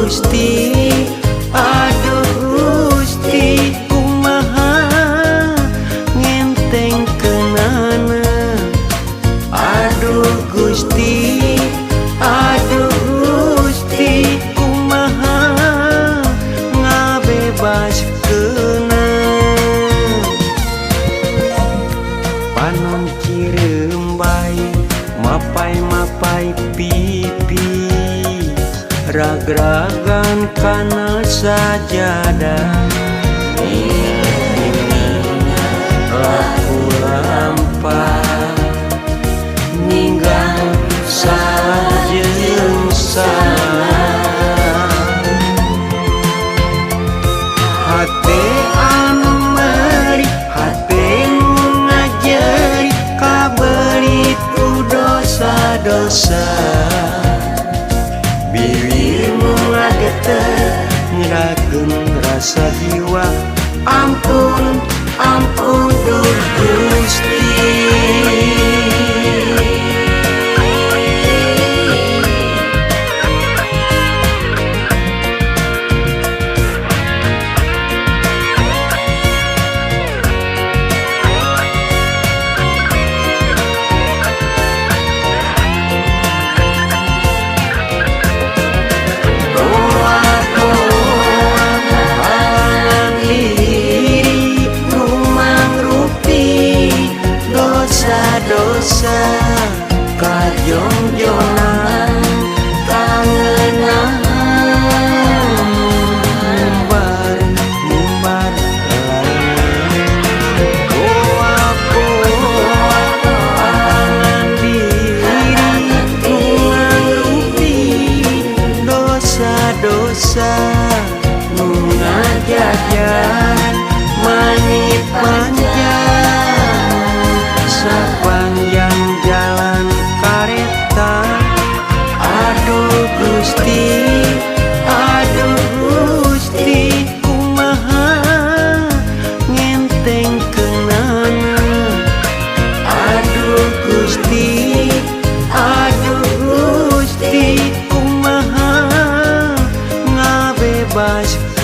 Gusti, aduh Gusti, kumaha ngentengkeunana. Aduh Gusti, aduh Gusti, kumaha ngabebaskeunana. Panon cirembay mapai-mapai pipi, ragragan kana sajadah. Laku lampah ninggal salah jeung salah. Hate anu meuri, hate nu ngajeri, kabelit ku dosa-dosa. Bibir nu ngageter ngerakeun rasa jiwa. Ampun, ampun duh Gusti. Doa-doa halangan diri rumangrupi dosa-dosa, kajongjonan kangenahan mumbar mumbar. Doa-doa halangan diri rumangrupi dosa-dosa, nu ngajajan manit panjang sepanjang jalan kareta. Aduh Gusti, aduh Gusti, kumaha ngentengkeunana. Aduh Gusti, aduh Gusti, kumaha ngabebaskeunana.